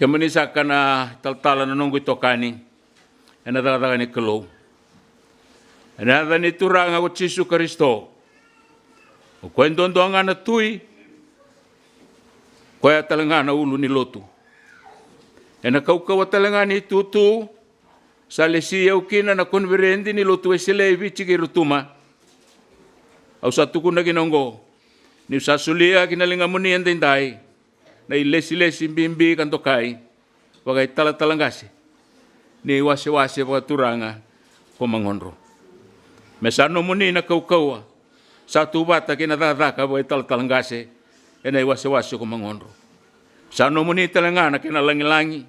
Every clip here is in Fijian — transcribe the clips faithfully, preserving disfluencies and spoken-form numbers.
Kemuni saka na talatala na noqu itokani ena cakacaka ni Kalou. Ena yaca ni Turaga ko Jisu Karisito, o koya duadua ga na Tui, koya tale ga na ulu ni lotu. Ena kaukauwa tale ga ni tutu, sa lesi au kina na koniferedi ni Lotu Wesele e Viti kei Rotuma. Au sa tukuna kina oqo, niu sa solia ki na ligamuni edaidai na ilesilesi bibi ka dokai vakaitalatala qase ni iwasewase vakaturaga ko Magodro. Me sa nomuni na kaukauwa sa tu vata kei na cakacaka vakaitalatala qase ena iwasewase ko Magodro. Sa nomuni tale ga na kena lagilagi,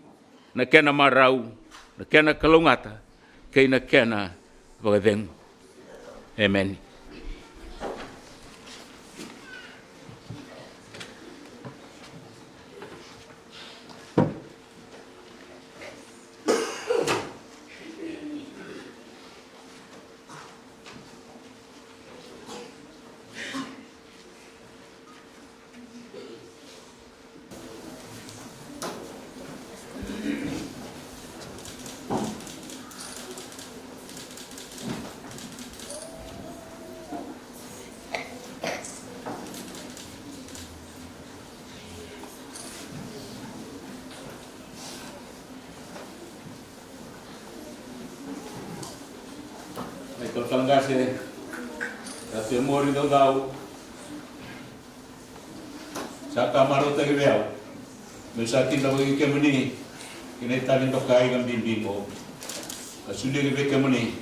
na kena marau, na kena kalougata kei na kena vakacegu. Emeni. Na italatala qase, na Temori Daudau, sa ka marautaki vei au meu sa kidavaki kemuni ki na itavi dokai ka bibi qo, ka solia vei kemuni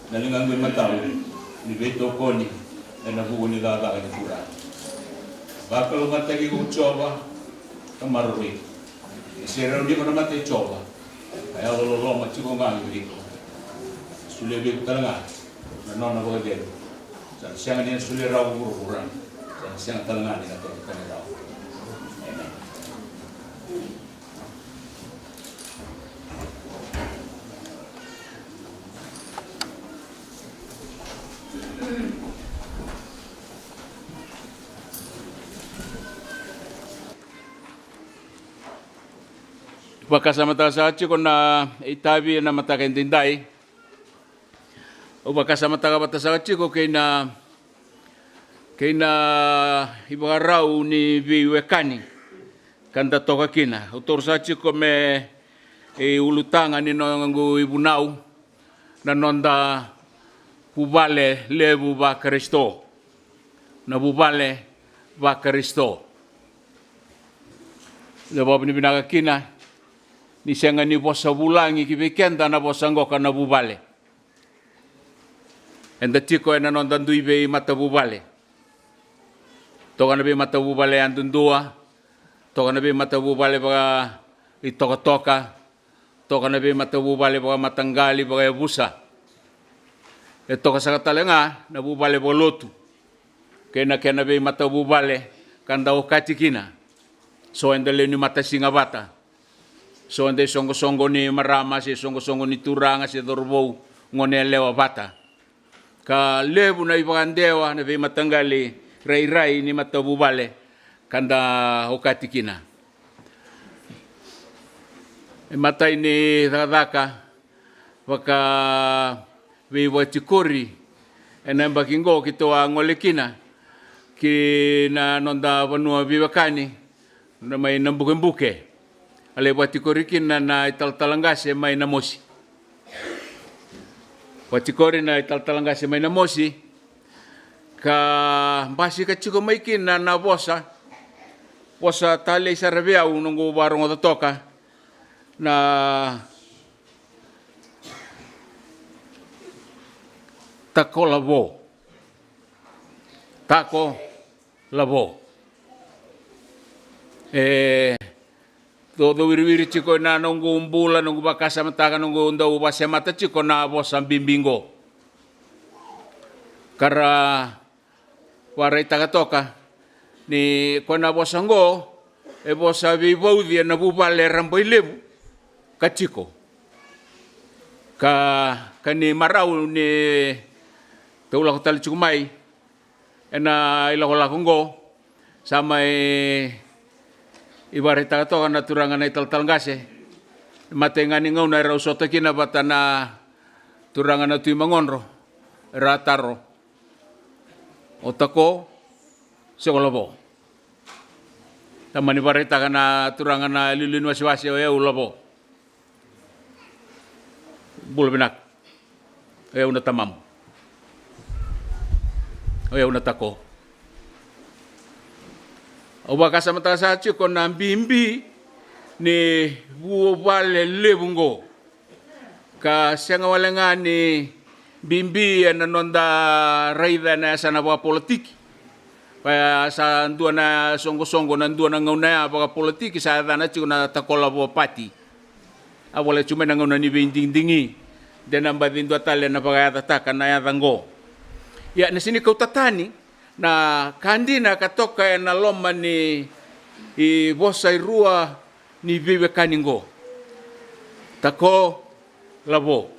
na ligaqu imatau ni veitokoni ena vuku ni cakacaka ni Turaga. Vakalougatataki iko Jiova, ka maroroi iko. E serauni iko na mata i Jiova, ka yalololoma tiko ga ki vei iko. Solia vei iko tale ga na nona vakacegu. Sa na sega ni na solia rawa ko vuravura, sa na sega tale ga ni na toki tani rawa. Emeni. Vakasamataka saka tiko na itavi ena mataka edaidai. Au vakasamataka vata saka tiko kei na, kei na ivakarau ni veiwekani ka da toka kina. Au taura saka tiko me iulutaga ni noqu ivunau na noda vuvale levu vaKarisito. Na vuvale vaKarisito. Au vakavinavinaka kina ni sega ni vosa vulagi ki vei keda na vosa qoka na vuvale. Eda tiko ena noda dui veimatavuvale. Toka na veimatavuvale yadudua, toka na veimatavuvale vakaitokatoka, toka na veimatavuvale vakamataqali, vakayavusa. E toka saka tale ga na vuvale vakalotu kei na kena veimatavuvale ka da okati kina. So eda lewe ni matasiga vata. So eda isoqosoqo ni marama se isoqosoqo ni turaga se cauravou, goneyalewa vata. Ka levu na ivakadewa, na veimataqali rairai ni matavuvale ka da okati kina. E matai ni cakacaka vakaveivatikori ena yabaki qo keitou a gole kina ki na noda vanua veiwekani, na mai Nabukebuke. A lai vakatikori kina na italatala qase mai Namosi. Vakatikori na italatala qase mai Namosi, ka basika tiko mai kina na vosa, vosa talei sara vei au noqu vakarogoca toka, na tako lavo. Tako lavo. E cocowiriwiri tiko ena noqu bula, noqu vakasamataka, noqu dau vakasemata tiko na vosa bibi qo. Ka ra vakaraitaka toka ni ko na vosa qo e vosa veivauci ena vuvale Rabailevu ka tiko. Ka, ka ni marau ni tou lako tale tiko mai ena ilakolako qo, sa mai Ivakaraitaka toka na turaga na italatala qase, matai ga ni gauna erau sota kina vata na turaga na Tui Magodro, era taro, o Tako se o Lavo? Tamani vakaraitaka na turaga na liuliu ni wasewase, o yau Lavo. Bula vinaka. O yau na tamamu. O yau na Tako. Au vakasamataka sa tiko na bibi ni vuvale levu oqo. Ka sega wale ga ni bibi ena noda raica ena yasana vakapolitiki. Ka sa dua na soqosoqo na dua na gauna ya vakapolitiki sa yacana tiko na Tako Lavo Party. A volai tu mai na gauna ni veidigidigi, de na baci dua tale na vakayacataka na yaca oqo. Ia, na sega ni kauta tani na ka dina ka toka ena loma ni vosa e rua ni veiwekani oqo. Tako, Lavo.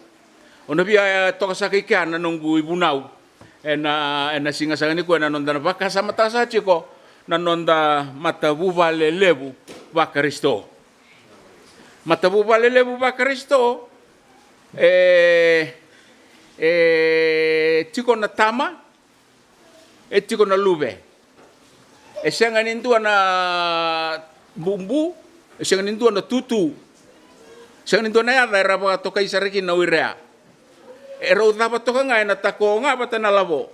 Au na via toka saka i kea na noqu ivunau ena, ena siga saka nikua, ena noda na vakasamataka saka tiko na noda matavuvale levu vaKarisito. Matavuvale levu vaKarisito, e, e tiko na tama, e tiko na luve. E sega ni dua na bubu, e sega ni dua na tutu, sega ni dua na yaca era vakatokai sara kina o ira ya. Erau cava toka ga, ena Tako ga vata na Lavo.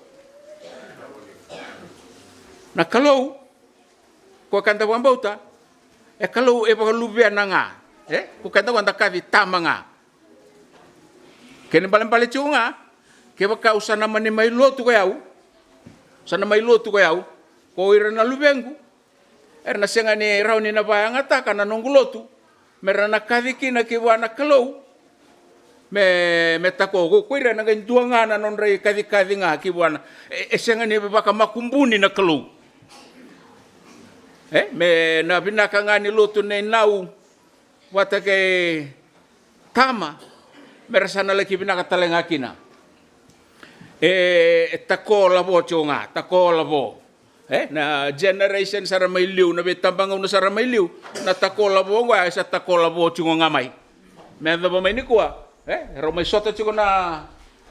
Na Kalou, ko keda vakabauta, e Kalou e vakaluvena ga. E, ko keda ko da kaci tama ga. Kena ibalebale tiko ga, kevaka au sa na mani mai lotu ko yau, sa na mai lotu ko yau, ko ira na luvequ era na sega ni rawa ni na vakayagataka na noqu lotu, me ra na kaci kina ki vua na Kalou, me, me Tako. Ko, ko ira na qai dua ga na nodra ikacikaci ga ki vua na, e, e sega ni vakamakubuni na Kalou. E, me na vinaka ga ni lotu nei nau vata kei tama, me ra sa na laki vinaka tale ga kina. E, e Tako Lavo tiko ga, Tako Lavo. E, na generation sara mai liu, na veitabagauna sara mai liu, na Tako Lavo oqo, e sa Tako Lavo tiko ga mai. Me yacova mai nikua, e, rau mai sota tiko na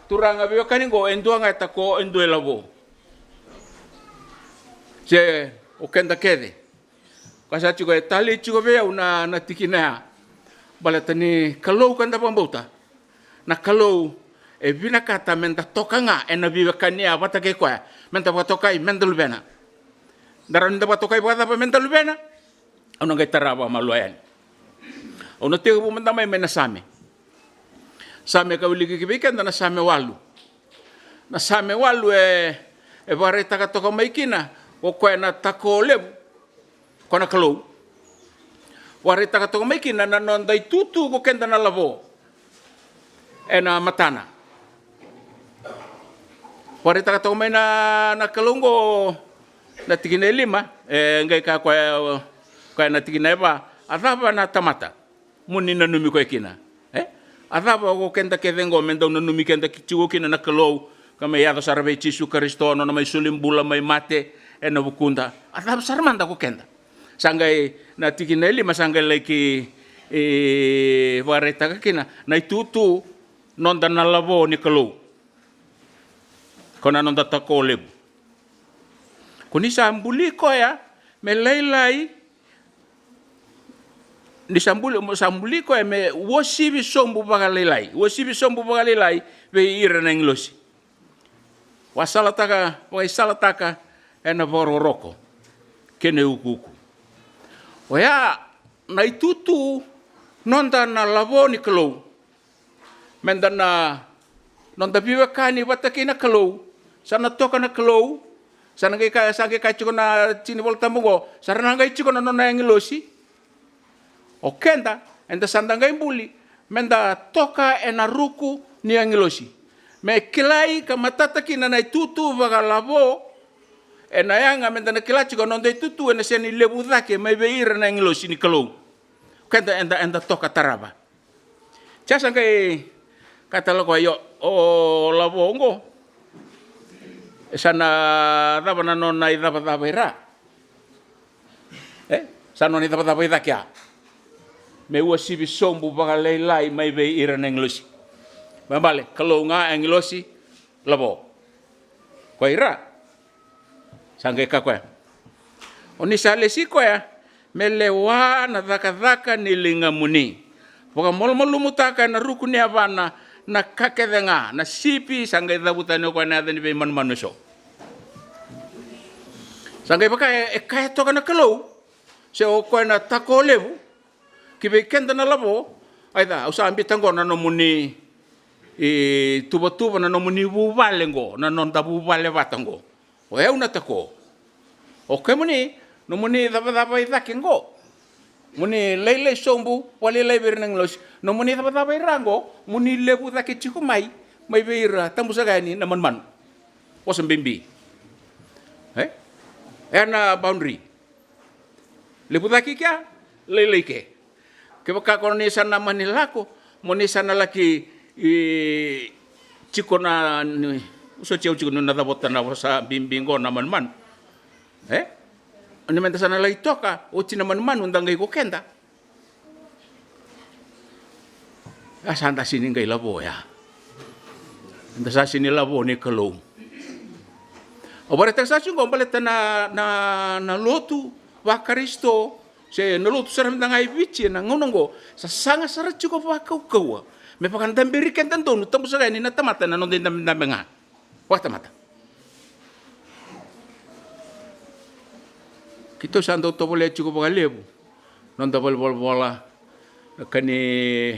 turaga veiwekani oqo, e dua ga e Tako, e dua e Lavo. Se o keda kece. Ka sa tiko e talei tiko vei au na, na tikina ya. Baleta ni Kalou ka da vakabauta, na Kalou e vinakata me da toka ga ena veiwekani ya vata kei koya, me da vakatokai me da luvena. Da rawa ni da vakatokai vakacava me da luvena? Au na qai tara vakamalua yani. Au na tekivu mada mai, mai na Same. Same ka wiliki ki vei keda na Same walu. Na Same walu e, e vakaraitaka toka mai kina ko koya na Tako levu, ko na Kalou. Vakaraitaka toka mai kina na noda itutu ko keda na Lavo ena matana. Vakaraitaka toka mai na, na Kalou oqo, na tikina e lima, e qai kaya koya, koya na tikina e va, a cava na tamata mo ni nanumi koya kina? E? A cava ko keda kece oqo me dau nanumi keda ki, tiko kina na Kalou, ka me yaco sara vei Jisu Karisito, nona mai soli bula mai mate ena vukuda? A cava sara mada ko keda? Sa qai na tikina e lima sa qai laki, e, vakaraitaka kina na itutu noda na Lavo ni Kalou. Ko na noda Tako levu. Ko ni sa buli koya me lailai, ni sa buli, sa buli koya me uasivi sobu vakalailai, uasivi sobu vakalailai vei ira na agilosi. Vakasalataka, vakaisalataka ena vakarokoroko kei na iukuuku. Oya na itutu noda na Lavo ni Kalou. Me da na, noda veiwekani vata kei na Kalou, sa na toka na Kalou, sa na qai ka, sa qai ka tiko na tiki ni Volatabu oqo, sa ra na qai tiko na nona agilosi. O keda, eda sa da qai buli me da toka ena ruku ni agilosi, me kilai ka matata kina na itutu vakalavo ena yaga, me da na kila tiko na noda itutu ena sega ni levu cake mai vei ira na agilosi ni Kalou. Keda eda, eda toka tarava. Sa sa qai kaya tale o koya, io, o Lavo oqo, e sa na cava na nona icavacava i ra? E? Sa nona icavacava i cake ya. Me uasivi sobu vakalailai mai vei ira na agilosi. Baleta Kalou ga agilosi lavo. Ko ira. Sa qai kaya o koya, o ni sa lesi koya me lewa na cakacaka ni ligamuni. Vakamalumalumutaka ena ruku ni yavana na ka kece ga, na sipi. Sa qai cavuta yani o koya na yaca ni veimanumanu eso. Sa qai vaka e, e kaya toka na Kalou, se o koya na tako levu, ki vei keda na lavo. Aica, au sa biuta qo na nomuni, e, tuvatuva, na nomuni vuvale qo, na noda vuvale vata qo. O yau na tako. O kemuni, nomuni cavacava i cake qo, mo ni lailai sobu vakalailai vei ira na agilosi. Nomuni cavacava i ra qo, mo ni levu cake tiko mai, mai vei ira, tabu saka yani na manumanu. Vosa bibi. E? E na boundary. Levu cake i kea, lailai ke. Kevaka ko ni sa na mani lako, mo ni sa na laki, e, tiko na, ni, soti au tiko ni na cavota na vosa bibi qo na manumanu. E? O ni meda sa na lai toka, oti na manumanu da qai ko keda. A sa da sini qai lavo ya. Da sa sini lavo ni Kalou. Au vakaraitaka sa tiko qo baleta na, na, na lotu vaKarisito, se na lotu sara mada ga e Viti ena gauna qo, sa saga sara tiko vakaukauwa me vakadaberi keda donu, tabu saka yani na tamata, na noda idabedabe ga vakatamata. Keitou sa dau tovolea tiko vakalevu noda valenivolavola, na ka ni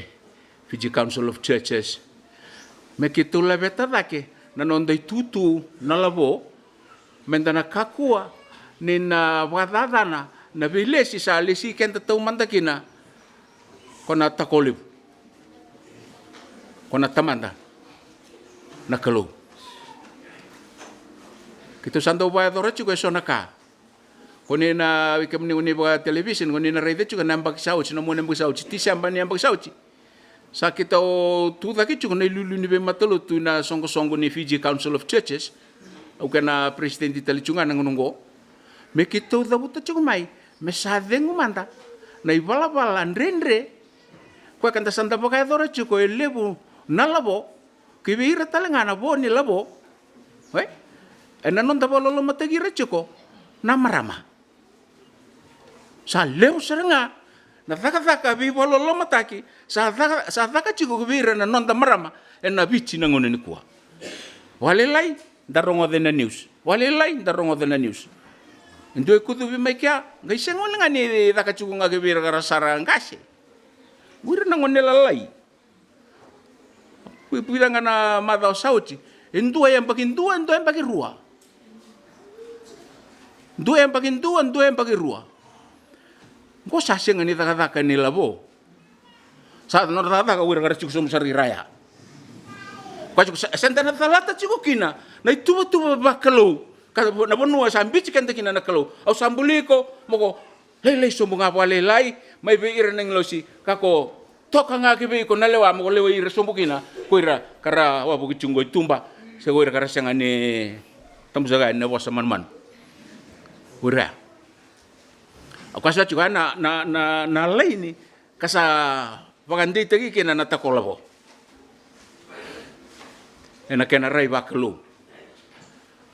Fiji Council of Churches, me keitou laveta cake na noda itutu na lavo, meda na kakua ni na vakacacana na veilesi sa lesi keda taumada kina, ko na tako levu, ko na Tamada na Kalou. Keitou sa dau vakayacora tiko eso na ka. Ko ni na, vei kemuni ko ni vakatelevision, ko ni na raica tiko na yabaki sa oti, na mua ni yabaki sa oti, Tiseba ni yabaki sa oti. Sa keitou tucake tiko na iliuliu ni veimatalotu ena soqosoqo ni Fiji Council of Churches. Au kena peresitedi tale tiko ga na gauna oqo. Me keitou cavuta tiko mai me sa cegu mada na ivalavala dredre. Koya ka da sa da vakayacora tiko e levu na lavo, ki vei ira tale ga na vo ni lavo. E? Ena noda vakalolomataki ira tiko na marama. Sa levu sara ga na cakacaka veivakalolomataki sa caka, sa caka tiko vei ira na noda marama ena Viti na gauna nikua. Vakalailai da rogoca na news. Vakalailai da rogoca na news. E dua e kucuvi mai kea, qai sega wale ga ni caka tiko ga ki vei ira ka ra sara qase. O ira na gone lalai. Vica ga na macawa sa oti, e dua yabaki dua, e dua yabaki rua. Dua yabaki dua, dua yabaki rua. Qo sa sega ni cakacaka ni lavo. Sa nodra cakacaka o ira ka ra tiko sobu sara i ra ya. Koya tiko sa, sa da na calata tiko kina na ituvatuva vakalou. Ka na vanua sa biuti keda kina na Kalou. Au sa buli iko mo ko lailai sobu ga vakalailai mai vei ira na agilosi, ka ko toka ga ki vei iko na lewa mo ko lewai ira sobu kina, ko ira ka ra wavoki tiko qo i tuba, se ko ira ka ra sega ni, tabu saka yani na vosa manumanu. Ko ira ya. Au kaya sa tiko ya na, na, na, na laini ka sa vakadeitaki kina na tako lavo ena kena rai vakalou.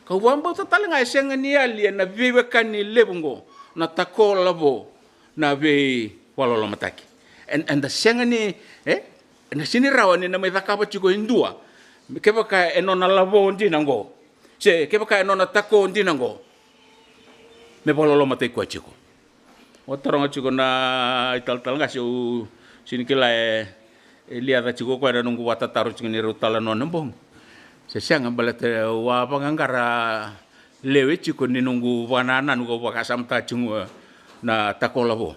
Kau vakabauta tale ga e sega ni yali ena veiwekani levu oqo na tako lavo na veivakalolomataki. Eda, eda sega ni, e, eda sega ni rawa ni na mai cakava tiko e dua kevaka e nona lavo dina oqo, se kevaka e nona tako dina oqo, me vakalolomataki koya tiko. Au taroga tiko na italatala qase, au sega ni kila e, e liaca tiko o koya na noqu vakatataro tiko ni rau talanoa na bogi. Se sega baleta au a vakaqara lewe tiko ni noqu vakanananu kau vakasamataka tiko na tako lavo.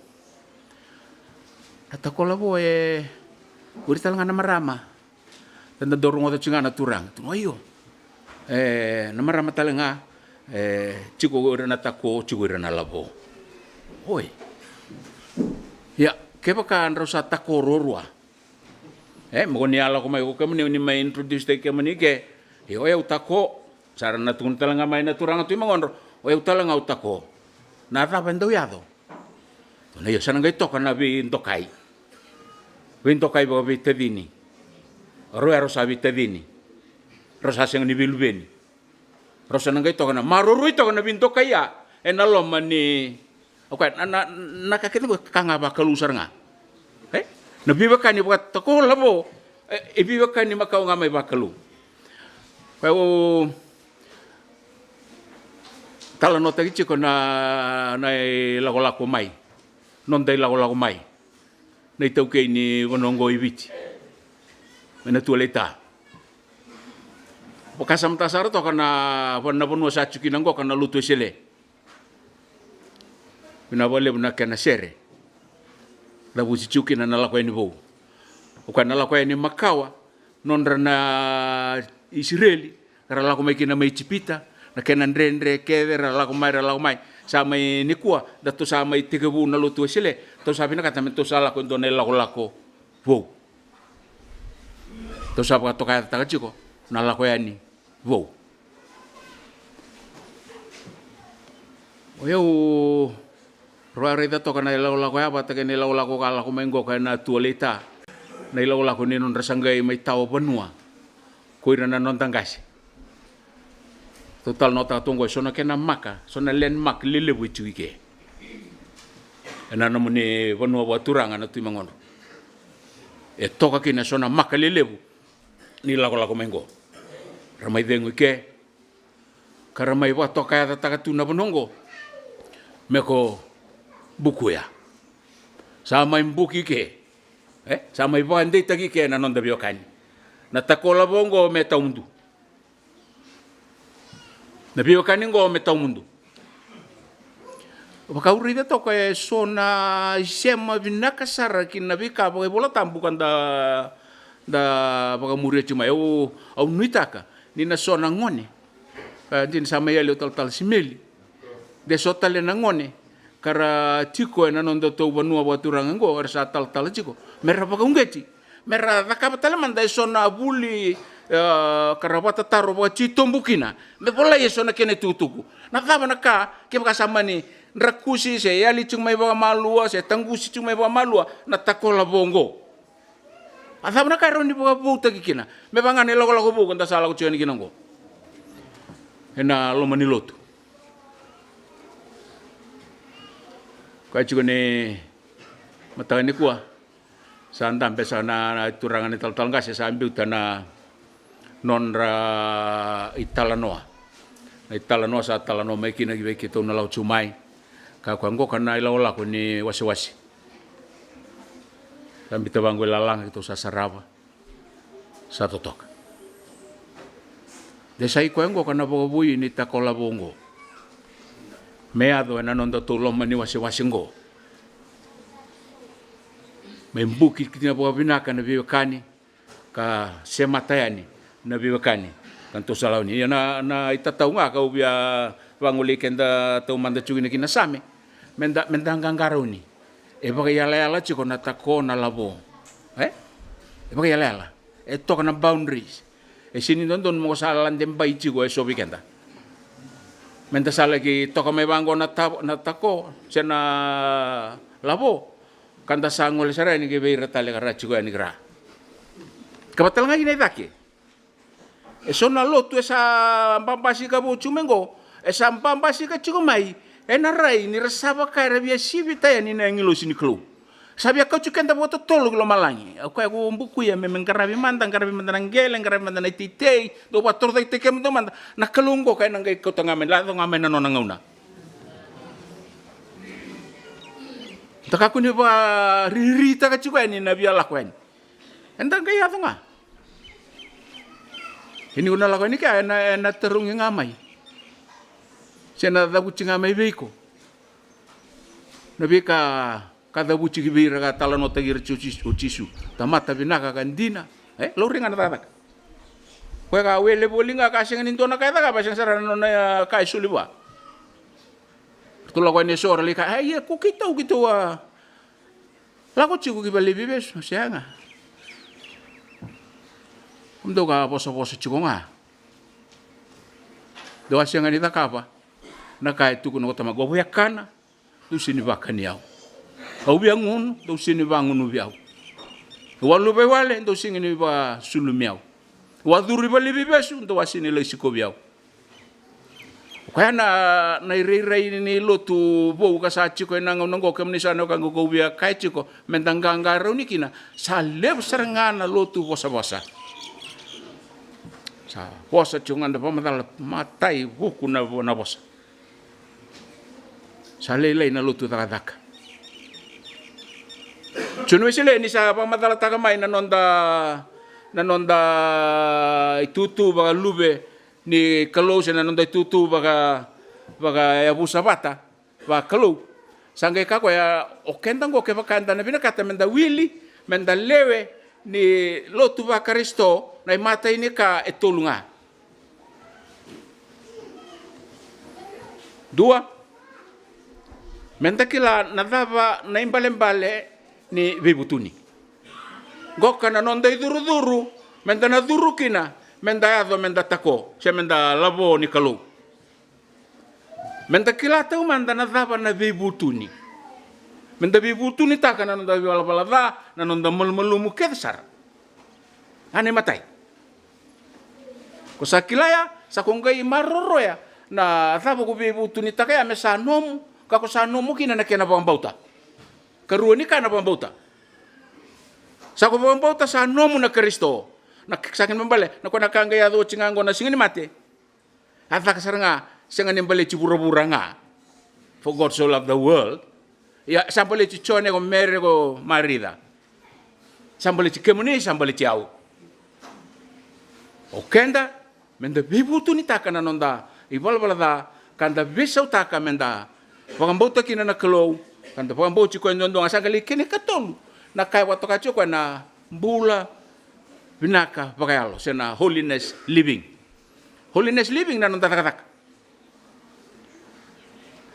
Na tako lavo e, o ira tale ga na marama. Eda dau rogoca tiko ga na turaga, tukuna, io, e, na marama tale ga, e, tiko ira na tako, tiko ira na lavo. Oi. Ia, kevaka drau sa tako ruarua, e, mo ni a lako mai ko kemuni, ni mai introduce taki kemuni ke. Io, o yau tako. Sa ra na tukuna tale ga mai na turaga tu i magodro, o yau tale ga au tako. Na cava e dau yaco? Na io, sa na qai toka na veidokai. Veidokai vakaveitacini. Rau ya rau sa veitacini. Rau sa sega ni veiluveni. Rau sa na qai toka na maroroi toka na veidokai ya ena loma ni, o koya na, na, na ka kece qo ka ga vakalou sara ga. E? Na veiwekani vakatakola vou, e, e veiwekani makawa ga mai vakalou. Koya au talanoataki tiko na, na ilakolako mai. Noda ilakolako mai. Na itaukei ni vanua oqo i Viti. Mai na Tualeita. Vakasamataka sara toka na, na vanua sa tiko kina oqo ka na lotu Wesele. Vinaka vakalevu na kena sere. Cavuti tiko kina na lako yani vou. O koya na lako yani makawa, nodra na Isireli, ra lako mai kina mai Ijipita, na kena dredre kece, ra lako mai, ra lako mai. Sa mai nikua, datou sa mai tekivu na lotu Wesele, tou sa vinakata me tou sa lako e dua na ilakolako vou. Tou sa vakatokayacataka tiko na lako yani vou. O yau, rau a raica toka na ilakolako ya vata kei na ilakolako ka lako mai qo ka na Tualeita. Na ilakolako ni nodra sa qai mai tawa vanua ko ira na noda qase. Tou talanoataka tu oqo e so na kena maka, so na landmark lelevu e tiko i ke. Ena nomuni vanua vakaturaga na Tui Magodro. E toka kina e so na maka lelevu ni lakolako mai qo. Ra mai cegu i ke, ka ra mai vakatokayacataka tu na vanua oqo me ko bukuya. Sa mai buki i ke, e? Sa mai vakadeitaki i ke na noda veiwekani. Na takola vou oqo me tawamudu. Na veiwekani oqo me tawamudu. Vaka au raica toka e so na isema vinaka sara ki na veika vakaivolatabu ka da, da vakamuria tiko mai. Au, au nuitaka ni na so na gone, ka dina sa mai yali o talatala Simeli, de so tale na gone ka ra tiko ena nodatou vanua vakaturaga oqo, era sa talatala tiko, me ra vakauqeti, me ra cakava tale mada e so na vuli, e, ka ra vakatataro vakatitobu kina, me volai e so na kena itukutuku. Na cava na ka, kevaka sa mani drakusi se yali tiko mai vakamalua se taqusi tiko mai vakamalua na takola vou oqo? A cava na ka e rawa ni vakavoutaki kina me vaka ga na ilakolako vou ka da sa lako tiko yani kina oqo ena loma ni lotu? Koya tiko ni mataka nikua sa dabe saka na, na turaga ni talatala qase sa biuta na nodra italanoa. Na italanoa sa talanoa mai kina ki vei keitou na lako tiko mai. Ka koya oqo ka na ilakolako ni wasewase. Sa biuta vaqo i lalaga, keitou sa sarava. Sa totoka. De sa i koya oqo ka na vakavoui ni takola vou oqo me yaco ena nodatou loma ni wasewase oqo. Me buki kina vakavinaka na veiwekani, ka semata yani na veiwekani ka datou sa lako yani. Ia na, na itatau ga kau via vagolei keda taumada tiko kina ki na Same, me da, me da qaqarauni. E vakaiyalayala tiko na tako, na lavo. E? E vakaiyalayala. E toka na boundaries. E sega ni dodonu mo sa lade bai tiko e so vei keda. Me da sa laki toka mai vaqo na ta-, na tako se na lavo, ka da sa gole sara yani ki vei ira tale ka ra tiko yani ki ra. Ka vaka tale ga kina i cake. E so na lotu e sa babasika vou tiko mai qo, e sa babasika tiko mai ena rai ni ra sa vaka era via sivita yani na agilosi ni Kalou. Sa via kauti keda vakatotolo ki lomalagi. O koya ko bukuya me, me qaravi mada, qaravi mada na qele, qaravi mada na iteitei, dou vakatorocaketaki kemudou mada. Na Kalou qo ka ena qai kauta ga mai, yaco ga mai na nona gauna. Da kakua ni vakariritaka tiko yani na via lako yani. Eda qai yaco ga. Ia ni ko na lako yani kea, ena, ena tarogi ga mai se na cavuti ga mai vei iko na veika ka cavuti ki vei ira ka talanoataki ira tiko o Jisu, o Jisu. Tamata vinaka ka dina. E, laurai ga na cakacaka. Koya ka wele voli ga ka sega ni dua na ka e cakava, sega sara na nona ka e soli vua. Ratou lako yani e so, ra lai kaya, "Ai, ia ko keitou, keitou a lako tiko ki vale ni veivesu." Sega. Kemudou ka vosavosa tiko ga. Dou a sega ni cakava na ka e tukuna ko Tamaqu. Au via kana, dou sega ni vakani au. Au via gunu, dou sega ni vagunuvi au. Au a luva i wale, dou sega ni vasulumi au. Au a curu i valenivesu, dou a sega ni lai sikovi au. O koya na, na irairai ni lotu vou ka sa tiko ena gauna oqo, kemuni sa na wekaqu, kau via kaya tiko, meda qaqarauni kina, sa levu sara ga na lotu vosavosa. Sa vosa tiko ga, da vakamacala matai vuku na vo-, na vosa. Sa lailai na lotu cakacaka. Joni Wesele, ni sa vakamacalataka mai na noda, na noda itutu vakaluve ni Kalou, se na noda itutu vaka, vakayavusa vata vakalou. Sa qai kaya o koya, o keda oqo, kevaka eda na vinakata meda wili, meda lewe ni lotu vaKarisito, na imatai ni ka e tolu ga. Dua, meda kila na cava na ibalebale ni veivutuni. Qoka na noda icurucuru, meda na curu kina, meda yaco meda tako, se meda lavo ni Kalou. Meda kila taumada na cava na veivutuni. Meda veivutunitaka na noda ivalavala ca, na noda malumalumu kece sara. A na imatai. Ko sa kila ya, sa ko qai maroroya na cava ko veivutunitaka ya me sa nomu, ka ko sa nomu kina na kena vakabauta. Karua ni ka na vakabauta. Sa ko vakabauta sa nomu na Karisito. Na k-, sa kena ibalebale, na koya na ka qai yaco oti ga oqo na Siga ni Mate. A caka sara ga, sega ni baleti vuravura ga. For God so loved the world. Ia, sa baleti Jone, ko Mere, ko Marica. Sa baleti kemuni, sa baleti au. O keda, meda veivutunitaka na noda ivalavala ca, ka da veisautaka meda vakabauta kina na Kalou, ka da vakabauti koya duadua ga. Sa qai lai kena ikatolu, na ka e vakatoka tiko o koya na bula vinaka vakayalo, se na holiness living. Holiness living na noda cakacaka.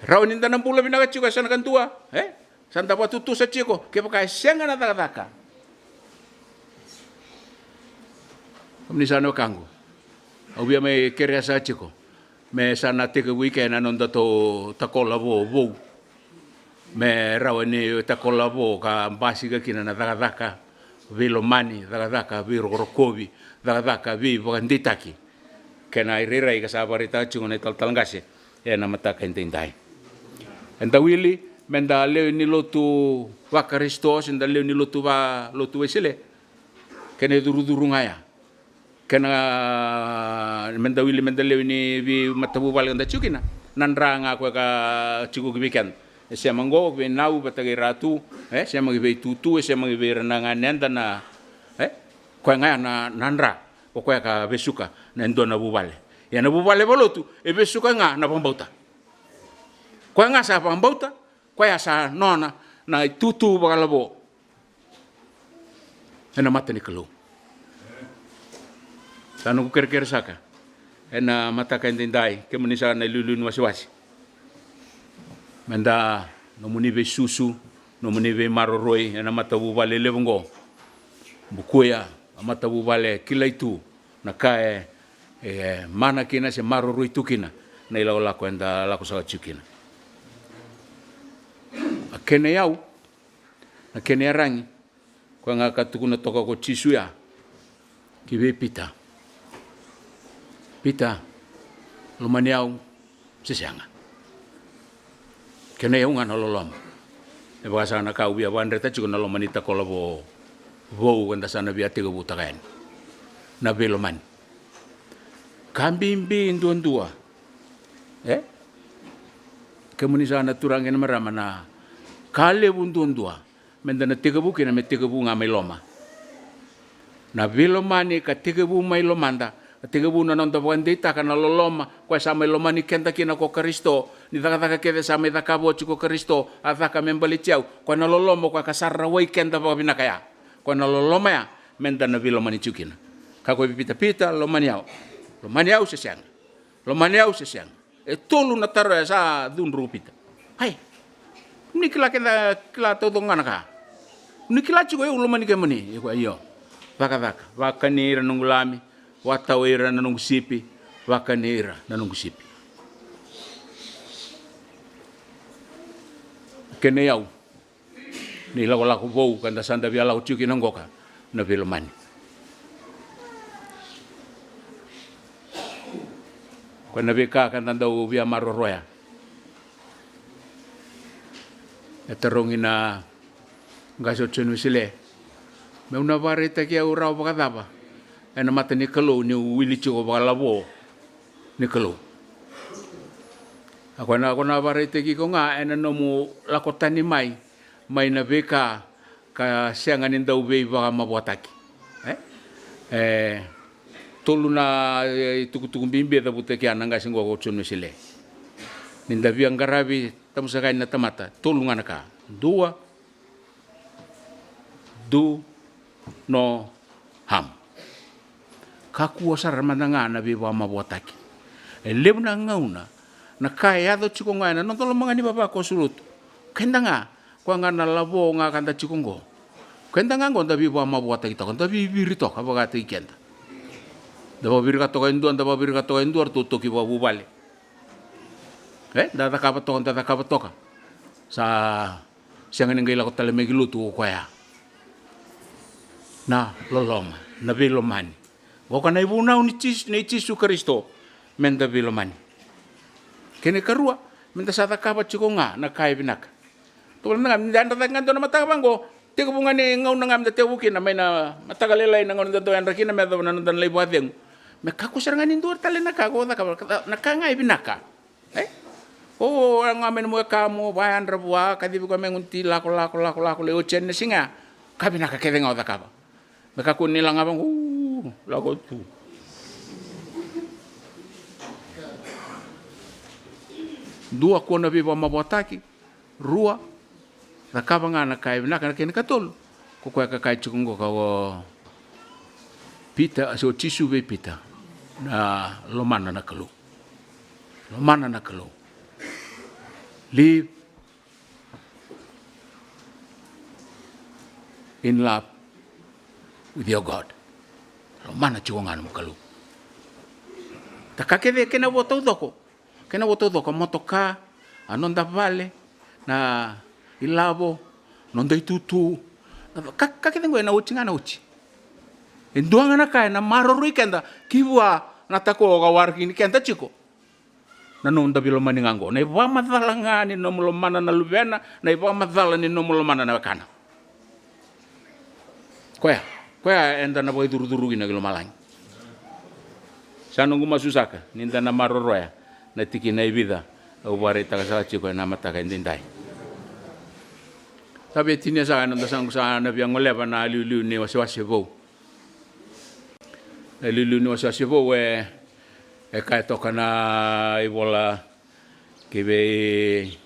Rawa ni da na bula vinaka tiko e yasana kadua, e? Sa da vakatutusa tiko, kevaka e sega na cakacaka. Kemuni sa na wekaqu, au via mai kerea saka tiko me sa na tekivu i ke na nodatou takola vo-, vou. Me rawa ni takola vo ka basika kina na cakacaka veilomani, cakacaka veirokorokovi, cakacaka veivakadeitaki. Kena irairai ka sa vakaraitaka tiko na italatala qase ena mataka edaidai. Eda wili meda lewe ni lotu vaKarisito, se da lewe ni lotu va, lotu Wesele. Kena icurucuru ga ya. Kena, meda wili meda lewe ni veimatavuvale eda tiko kina. Na dra ga koya ka tiko ki vei keda. E sema qo vei Nau vata kei Ratu, e sema ki vei Tutu, e sema ki vei ira na ganeda na, e? Koya ga ya na, na dra. O koya ka vesuka na dua na vuvale. Ia na vuvale vakalotu e vesuka ga na vakabauta. Koya ga sa vakabauta, koya sa nona na itutu vakalavo ena mata ni Kalou. Sa noqu kerekere saka ena mataka edaidai, kemuni sa na iliuliu ni wasewase, meda, nomuni veisusu, nomuni veimaroroi ena matavuvale levu oqo. Bukuya a matavuvale, kilai tu na ka e, e mana kina se maroroi tu kina na ilakolako eda lako saka tiko kina. A kena iyau, na kena iyaragi, koya ga ka tukuna toka ko Jisu ya ki vei Pita. Pita, lomani au se sega? Kena iyau ga na loloma. E vaka saka na ka au via vakadreta tiko na loma ni takola vo-, vou eda sa na via tekivutaka yani. Na veilomani. Ka bibi duadua. E? Kemuni sa na turaga kei na marama, na ka levu duadua meda na tekivu kina me tekivu ga mai loma. Na veilomani ka tekivu mai lomada, ka tekivu na noda vakadeitaka na loloma, koya sa mai lomani keda kina ko Karisito, ni cakacaka kece sa mai cakava oti ko Karisito, a caka me baleti au, koya na loloma koya ka sa rawai keda vakavinaka ya. Koya na loloma ya, meda na veilomani tiko kina. Ka koya vei Pita, Pita, lomani au. Lomani au se sega? Lomani au se sega? E tolu na taro ya sa cudru ko Pita. Ai, ni kila kece, kila taucoko ga na ka. Ni kila tiko au lomani kemuni. Io, koya io. Cakacaka. Vakani ira na noqu lami, vakatawa ira na noqu sipi, vakani ira na noqu sipi. Kena iyau. ni lakolako vou ka da sa da via lako tiko kina qoka, na veilomani. Ko na veika ka da dau via maroroya. E tarogi na qase o Joni Wesele, meu na vakaraitaki au rawa vakacava ena mata ni Kalou niu wili tiko vakalavo ni Kalou. A ko na, ko na vakaraitaki iko ga ena nomu lako tani mai, mai na veika ka sega ni dau veivakamavoataki. E? E, tolu na, e, itukutuku bibi e cavuta kina na qase qo ko Joni Wesele. Ni da via qaravi tamusakai na tamata, tolu ga na ka. Dua, do no harm. Kakua sara mada ga na veivakamavoataki. E levu na gauna na ka e yaco tiko ga ena noda loma ga ni vavakoso lotu. Keda ga, koya ga na lavo ga ka da tiko qo. Keda ga qo da veivakamavoataki toka, da veiviri toka vakataki keda. Da vakavirika toka e dua, da vakavirika toka e dua, ratou toki vakavuvale. E, da cakava toka, da cakava toka. Sa sega ni qai lako tale mai ki lotu o koya. Na loloma, na veilomani. Qoka na ivunau ni Jisu, nei Jisu Karisito, meda veilomani. Kena ikarua, meda sa cakava tiko ga na ka e vinaka. Tovolea ga, meda yadra cake ga dua na mataka vaqo, tekivu ga ni gauna ga meda tekivu kina, mai na mataka lailai na gauna da dau yadra kina, me yacova na noda na lai vakacegu. Me kakua sara ga ni dua tale na ka ko cakava, na ka ga e vinaka. E? O, o, o, ga mai na mo e ka mo vakayadra vua, kacivi koya me gunu ti, lako, lako, lako, lako, lai oti yani na siga. Ka vinaka kece ga o cakava. Me kakua ni laga vaqo, u, lako tu. Dua, kua na veivakamavoataki. Rua, cakava ga na ka e vinaka. Na kena ikatolu, ko koya ka kaya tiko qo ka o Pita, se o Jisu vei Pita, na lomana na Kalou. Lomana na Kalou. Live in love with your God. Lomana tiko ga nomu Kalou. Ta ka kece kena vo taucoko. Kena vo taucoko, motoka, a noda vale, na ilavo, noda itutu, na ka, ka kece qo ena oti ga na oti. E dua ga na ka ena maroroi keda ki vua na tako ka waraki ni keda tiko. Na noda veilomani ga qo. Na ivakamacala ga ni nomu lomana na luvena, na ivakamacala ni nomu lomana na wekana. Koya, koya eda na vakaicurucuru kina ki lomalagi. Sa noqu masu saka ni da na maroroya na tikina e vica au vakaraitaka saka tiko ena mataka edaidai. Sa via tinia saka ena noda sa, sa na via goleva na liuliu ni wasewase vou. Na liuliu ni wasewase vou e, e kaya toka na ivola ki vei,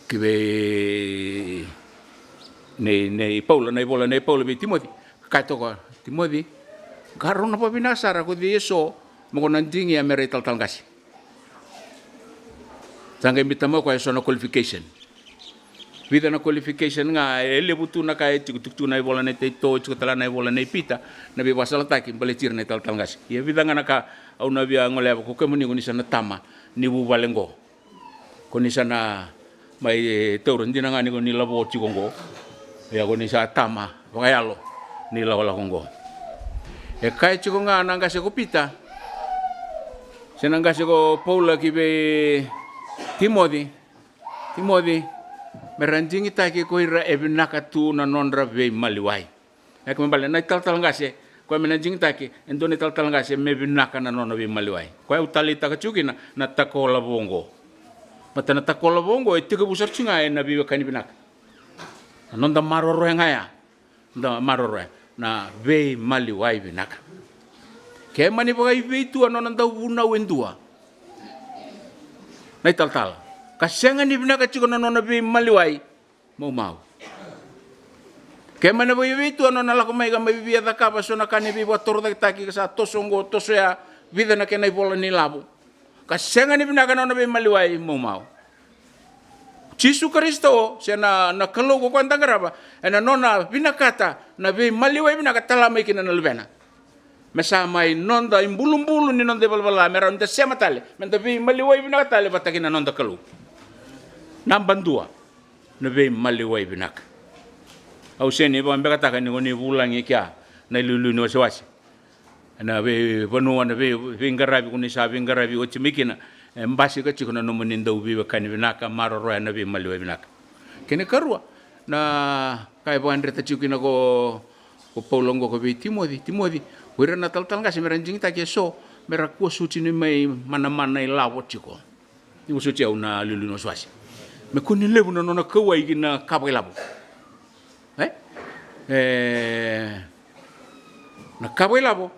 ki vei nei, nei Paula, na ivola nei Paula vei Timoci. Kaya toka, Timoci, qarauna vakavinaka sara ko cei eso mo ko na digia me ra italatala qase. Sa qai biuta mai o koya eso na qualification. Vica na qualification ga, e levu tu na ka e tiko, tiko tu na ivola nei Taito, tiko tale na ivola nei Pita, na veivakasalataki baleti ira na italatala qase. Ia vica ga na ka au na via goleva ko kemuni ko ni sa na tama ni vuvale qo. Ko ni sa na mai, e, taura dina ga ni ko ni lavo tiko qo. Ia ko ni sa tama vakayalo ni lakolako qo. E kaya tiko ga na qase ko Pita se na qase ko Paula ki vei Timoci. Timoci, me ra digitaki ko ira e vinaka tu na nodra veimaliwai. E kena ibalebale na italatala qase, koya me na digitaki e dua na italatala qase me vinaka na nona veimaliwai. Koya au taleitaka tiko kina na takolavo oqo. Baleta na takolavo oqo e tekivu sara tiko ga ena veiwekani vinaka. Na noda maroroya ga ya. Da maroroya na veimaliwai vinaka. Ke mani vakaivei tu a nona dau vunau e dua na italatala ka sega ni vinaka tiko na nona veimaliwai, maumau. Ke mani vakaivei tu a nona lako mai ka mai via cakava so na ka ni veivakatorocaketaki ka sa toso oqo, toso ya, vica na kena ivola ni lavo. Ka sega ni vinaka na nona veimaliwai, maumau. Jisu Karisito, se na, na Kalou ko koya da qarava, ena nona vinakata na veimaliwai vinaka tala mai kina na luvena. Me sa mai noda ibulubulu ni noda ivalavala, me rawa ni da sema tale, me da veimaliwai vinaka tale vata kei na noda Kalou. Naba dua, na veimaliwai vinaka. Au sega ni vakabekataka ni ko ni vulagi kea na iliuliu ni wasewase. Na veivanua, na vei, veiqaravi ko ni sa veiqaravi oti mai kina, e basika tiko na nomuni dau veiwekani vinaka, maroroya na veimaliwai vinaka. Kena ikarua, na ka e vakadreta tiko kina ko, ko Paula oqo ko vei Timoci, Timoci, ko ira na talatala qase me ra digitaki eso, me ra kua soti ni mai manamana ilavo tiko. Ni ko soti au na iliuliu ni wasewase. Me kua ni levu na nona kauwai ki na ka vakailavo. E? E, na ka vakailavo.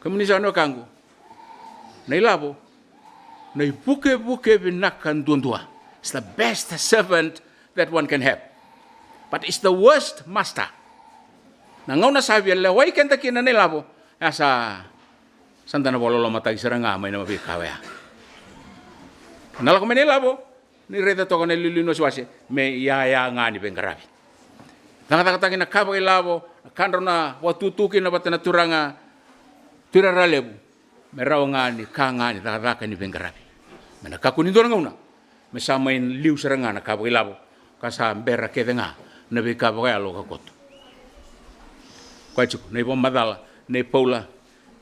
Kemuni sa na wekaqu. Na ilavo. Na ivukevuke vinaka duadua. It's the best servant that one can have. But it's the worst master. Na gauna sa via lewai keda kina na ilavo, ya sa, sa da na vakalolomataki sara ga mai na veika oya. Na lako mai na ilavo, ni raica toka na iliuliu ni wasewase, me iyaya ga ni veiqaravi. Cakacakataki na ka vakailavo, na ka drau na vakatutu kina vata na turaga, tuirara levu. Me rawa ga ni ka ga ni cakacaka ni veiqaravi. Me na kakua ni dua na gauna me sa mai liu sara ga na ka vakailavo, ka sa bera kece ga na veika vakayalo ka koto. Koya tiko na ivakamacala nei Paula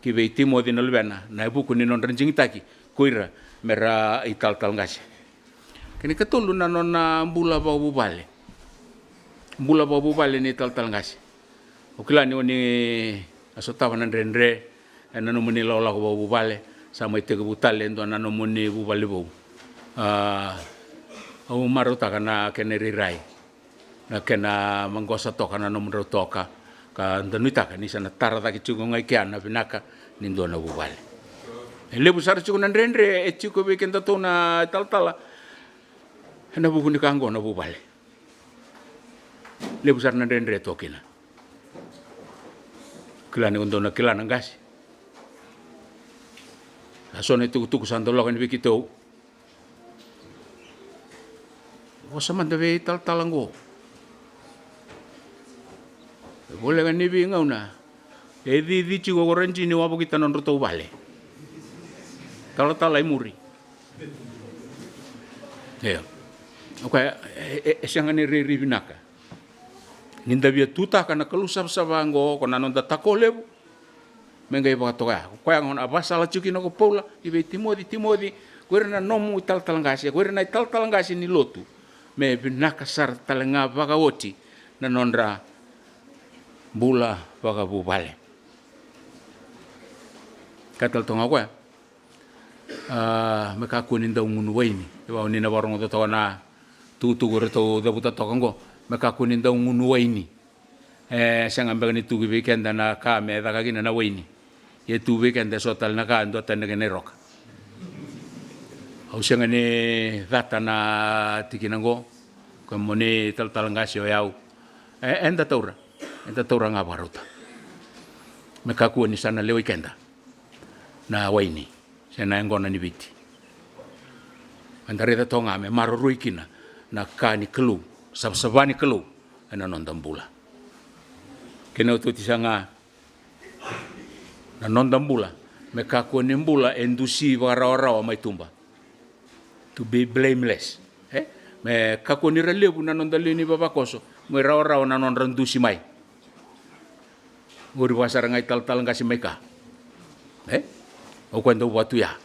ki vei Timoci na luvena, na ivuku ni nodra digitaki ko ira me ra italatala qase. Kena ikatolu, na nona bula vakavuvale. Bula vakavuvale ni talatala qase. Au kila ni o ni a sotava na dredre ena nomuni lakolako vakavuvale, sa mai tekivu tale e dua na nomuni vuvale vou. A, au marautaka na kena irairai, na kena maqosa toka na nomudrau toka, ka da nuitaka ni sa na tara cake tiko ga i kea na vinaka ni dua na vuvale. E levu sara tiko na dredre e tiko vei kedatou na talatala ena vuku ni ka oqo na vuvale. Levu sara na dredre e toka kina. Kila ni ko dou na kila na qase. A so na itukutuku sa dau lako yani vei keitou. Vosa mada vei talatala oqo. E voleka ni veigauna e cici tiko ko Rajini, wavokita nodratou vale. Talatala i muri. Io. O koya e, e, e sega ni rairai vinaka. Ni da via tutaka na Kalou savasava oqo ko na noda tako levu. Me qai vakatoka ya. Koya gona a vakasala tiko kina ko Paula ki vei Timoci, Timoci, ko ira na nomu italatala qase, ko ira na italatala qase ni lotu. Me vinaka sara tale ga vakaoti na nodra bula vakavuvale. Ka tale toka ga o koya. A, me kakua ni dau gunu waini. E vau ni na vakarogoca toka na tukutuku ratou cavuta toka oqo. Me kakua ni dau gunu waini. E sega beka ni tu ki vei keda na ka me caka kina na waini. Ia tu vei keda e so tale na ka, duatani na kena iroka. Au sega ni cata na tikina oqo. Ko moni talatala qase o yau. E, eda taura. Eda taura ga vakarauta. Me kakua ni sa na lewai keda na waini se na yaqona ni Viti. Eda raica toka ga me maroroi kina na ka ni Kalou, savasava ni Kalou ena noda bula. Kena iotioti sa ga na noda bula me kakua ni bula e dusi vakarawarawa mai tuba. To be blameless. E? Me kakua ni ra levu na noda lewe ni vavakoso me rawarawa na nodra dusi mai. Qori vaka sara ga italatala qase mai ka. E? O koya dau vatu ya.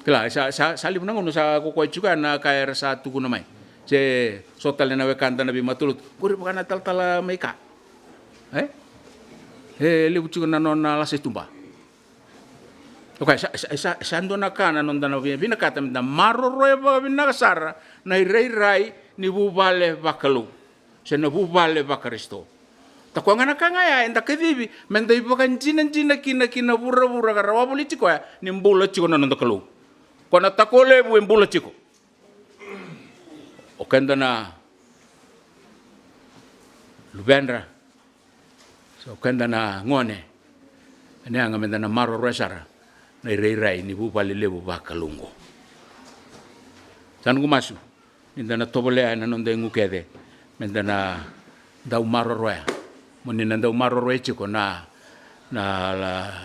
Kila, sa, sa, sa levu na gauna sa ko koya tiko ya na ka era sa tukuna mai. Se so tale na wekada na veimatalotu. Qori vaka na talatala mai ka. E? E levu tiko na nona lasa i tuba. O koya sa, sa, sa, sa dua na ka na noda na via vinakata me da maroroya vakavinaka sara na irairai ni vuvale vakalou se na vuvale vaKarisito. Ta koya ga na ka ga ya eda kacivi me da ivakadinadina kina ki na vuravura ka rawa voliti koya ni bula tiko na noda Kalou. Koya na tako levu e bula tiko. O keda na luvedra, so keda na gone, ena yaga me da na maroroya sara na irairai ni vuvale levu vakalou oqo. Sa noqu masu ni da na tovolea ena noda igu kece me da na dau maroroya. Mo ni na dau maroroya tiko na, na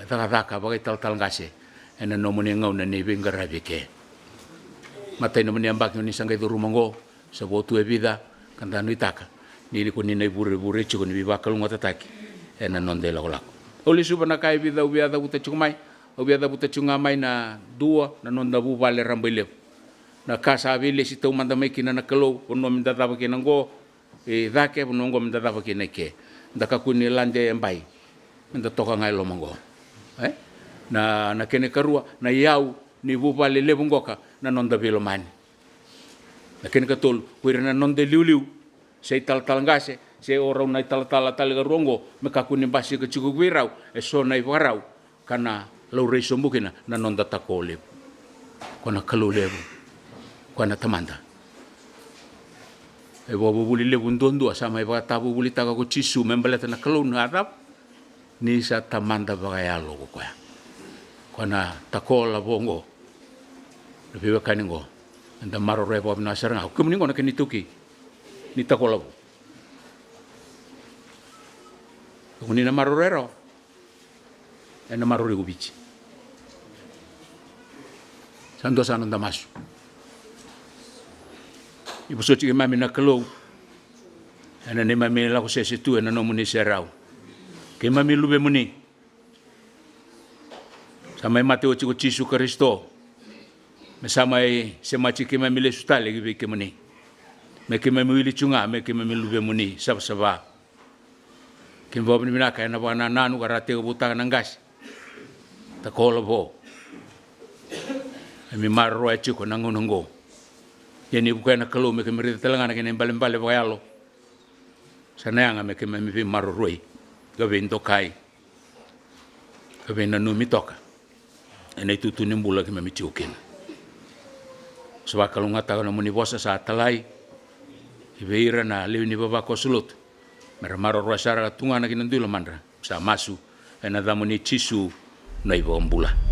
cakacaka vakaitalatala qase ena nomuni gauna ni veiqaravi ke. Matai na vuni yabaki o ni sa qai curuma oqo, sa vo tu e vica, ka da nuitaka ni, ni ko ni na ivurevure tiko ni veivakalougatataki ena noda ilakolako. Au lesuva na ka e vica au via cavuta tiko mai. Au via cavuta tiko ga mai na dua na noda vuvale rabailevu. Na ka sa veilesi taumada mai kina na Kalou, vanua meda cava kina oqo, e cake, vanua oqo meda cava kina i ke. Da kakua ni lade e bai, meda toka ga e loma oqo. E? Na, na kena ikarua, na iyau ni vuvale levu qoka, na noda veilomani. Na kena ikatolu, ko ira na noda iliuliu, se italatala qase, se o rau na italatala tale karua oqo, me kakua ni basika tiko vei rau eso na ivakarau ka na laurai sobu kina na noda tako levu. Ko na Kalou levu, ko na Tamada. E vakavuvuli levu duadua sa mai vakatavuvulitaka ko Jisu me baleta na Kalou na cava? Ni sa Tamada vakayalo ko koya. Ko na tako lavo oqo. Na veiwekani oqo, eda maroroya vakavinaka sara ga. Ko kemuni oqo na kena itaukei ni tako lavo. Ko ni na maroroya rawa, ena maroroi ko Viti. Sa dua sa noda masu. Ni vosoti keimami na Kalou ena neimami lako sese tu ena nomuni serau. Keimami luvemuni. Sa mai mate oti ko Jisu Karisito me sa mai semati keimami lesu tale ki vei kemuni, me keimami wili tu ga me keimami luvemuni savasava. Keimami vakavinavinaka ena vakanananu ka ra tekivutaka na qase. Tako lavo. Keimami maroroya tiko na gauna oqo. Ia ni vukea na Kalou me keimami raica tale ga na kena ibalebale vakayalo, sa na yaga me keimami veimaroroi ka veidokai ka veinanumi toka ena itutu ni bula keimami tiko kina. Sa vakalougatataka na nomuni vosa sa talai ki vei ira na lewe ni vavakoso lotu, me ra maroroya sara ka tugana ki na dui lomadra. Sa masu ena yacamuni Jisu na iVakabula.